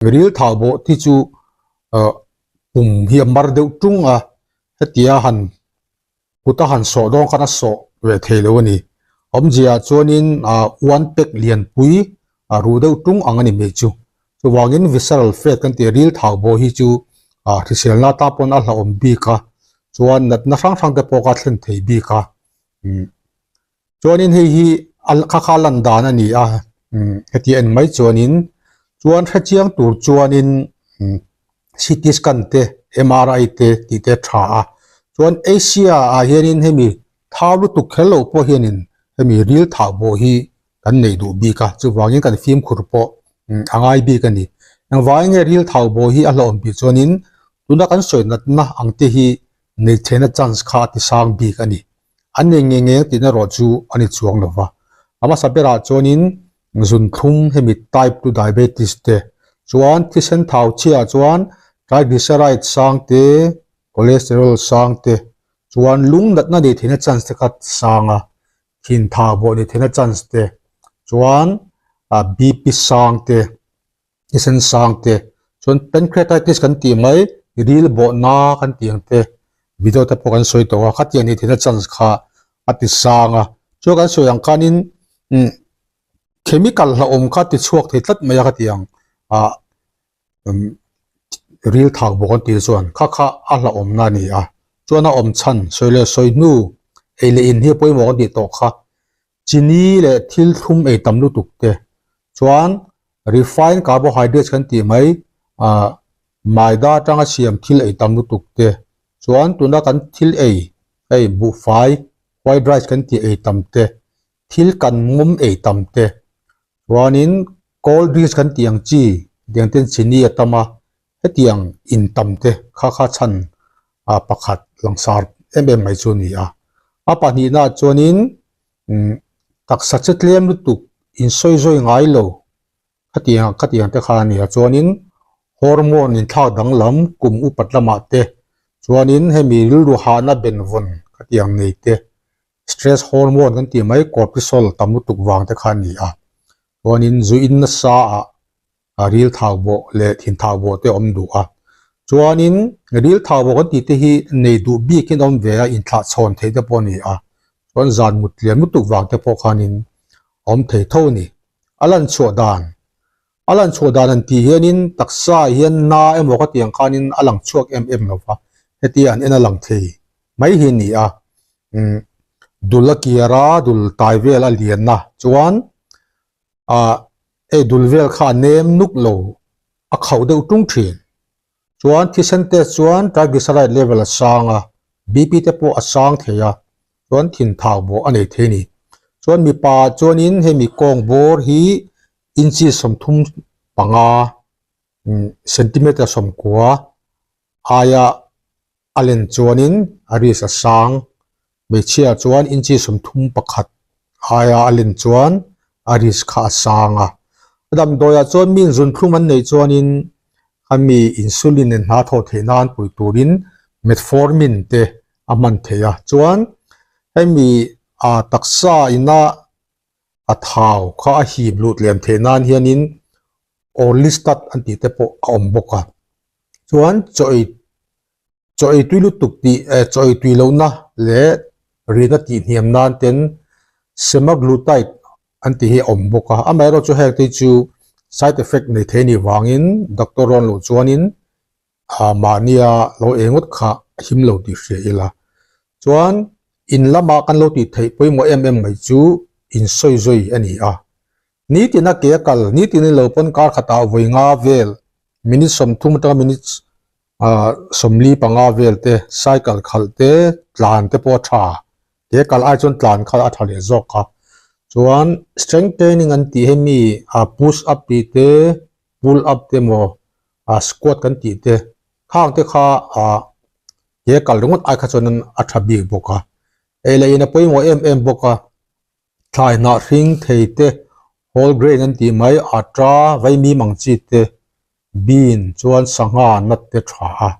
Ril thau bawh thi chu pum hi a mar deuh tung a, hetia han kut a han sawh dawn khan a sawh ve thei lo a ni. Awmzia chuanin one pack lianpui a ruh deuh tung ang a ni mai chu. Chuvangin visceral fat kan tih ril thau bawh hi chu hriselna atan pawn a hlauhawm bik a, chuan natna hrang hrang te pawh kha a thlen thei bik a. Chuanin hei hi a kha kha lan dan a ni a, heti en mai chuanin chuan hrechiang tur chuanin CT scan te MRI te tih te a tha a, chuan Asia ah hianin hemi thau lutuk kher loh pawh hianin hemi ril thau pawh hi kan nei duh bik a, chuvangin kan fimkhur pawh a ngai bik a ni. Engvangin nge ril thau bawh hi a hlauhawm tih chuanin tuna kan sawi natna ang te hi nei theihna chance kha a ti sang bik a ni. An nei nge nge tih erawh chu a ni chuang lo va. A hmasa berah chuanin zunthlum hemi type 2 diabetes te chuan thisen thau chhiah chuan triglyceride sang te, cholesterol sang te chuan lung natna nei theihna chance te kha sang a, thin thau bawh nei theihna chance te chuan BP sang te. Thisen sang te chuan pancreatitis kan tih mai ril bawhna kan tih ang te video te pawh kan sawi tawh a khatiang nih theihna chance kha a ti sang a chuan kan sawi ang khanin umm chemical hlauhawm kha ti chhuak thei tlat mai a khatiang ah umm ril thak bawk an tih chuan kha kha a hlauhawmna a ni a chuan a awm chhan sawi leh sawi hnu ei leh in hi a pawimawh kan tih tawh kha Chini leh thil thlum ei tam lutuk te chuan refined carbohydrates kan tih mai ah maida atanga siam thil ei tam lutuk te chuan tuna kan thil ei hei buhfai white rice kan tih ei tam te thil kan ngawm ei tam te chuanin cold drinks kan tih ang chi tiang ten chini a tam a Hetiang in tam te kha kha chhan a pakhat langsar em em mai chu a ni a. A pahnihna ah chuanin taksa che tlem lutuk insawi zawi ngai lo khatiang khatiang te kha a ni a. Chuanin hormone inthlak danglam kum upat lamah te chuanin hemi rilru hahna benvawn khatiang nei te stress hormone kan tih mai cortisol tam lutuk vang te kha a ni a. Chuanin zu in nasa ah a ril thau bawh leh thin thau bawh te awm duh a. Chuanin ril thau bawh kan tih te hi nei duh bikin awm ve a, inthlah chhawn theih te pawh a ni a. Chuan zan mut lian lutuk vang te pawh khanin a awm thei tho a ni. A lan chhuah dan, A lan chhuah dan an tih hianin taksa ah hian na emaw ka tih ang khanin a lang chhuak em em lo va, hetia an en a lang thei mai hi a ni a. Umm dul a kiar a, dul tai vel a lian a, chuan ah Hei dul vel kha a nem nuk lo, a khauh deuh tung thin. Chuan thisen test chuan triglyceride level a sang a, BP te pawh a sang thei a, chuan thin thau bawh a nei thei a ni. Chuan mipa ah chuanin hemi kawng bawr hi inches 35, centimeter 90 aia A len chuanin a risk a sang. Hmeichhia chuan inchi 31 aia a len chuan a risk kha a sang a. A damdawiah chuan mi inzunthlum an neih chuanin khami insulin nen hna thawh theih nan pui turin metformin te a hman theih a. Chuan hemi a taksa ina a thau kha a hip lut lem theih nan hianin orlistat an tih te pawh a awm bawk a. Chuan chaw ei chaw ei tui lutuk tih eh chaw ei tui lohna leh rihna tih hniam nan ten semaglutide an tih hi a awm bawk a. Amaherawhchu chu heng te chu side effect nei thei anih vangin doctor rawn luh chuanin ah mahnia lo ei ngawt kha a him lo tih hria ila. Chuan in lama kan lo tih theih pawimawh em em mai chu insawi zawi a ni a. Nitin a ke a kal, nitin in lo pawn kar khatah vawi nga vel, minute 30 atanga minute 45 vel te cycle khalh te tlan te pawh a tha. Ke kal ai chuan tlan kha a tha leh zawk a. Chuan strength training an tih hemi push up tih te, pull up te emaw ah squat kan tih te khang te kha ah he kal ringawt ai kha chuan a tha bik bawk a ei leh in a pawimawh em em bawk a thlai hnah hring thei te whole grain an tih mai atta vaimim ang chi te bean chuan sangha nut te tha a.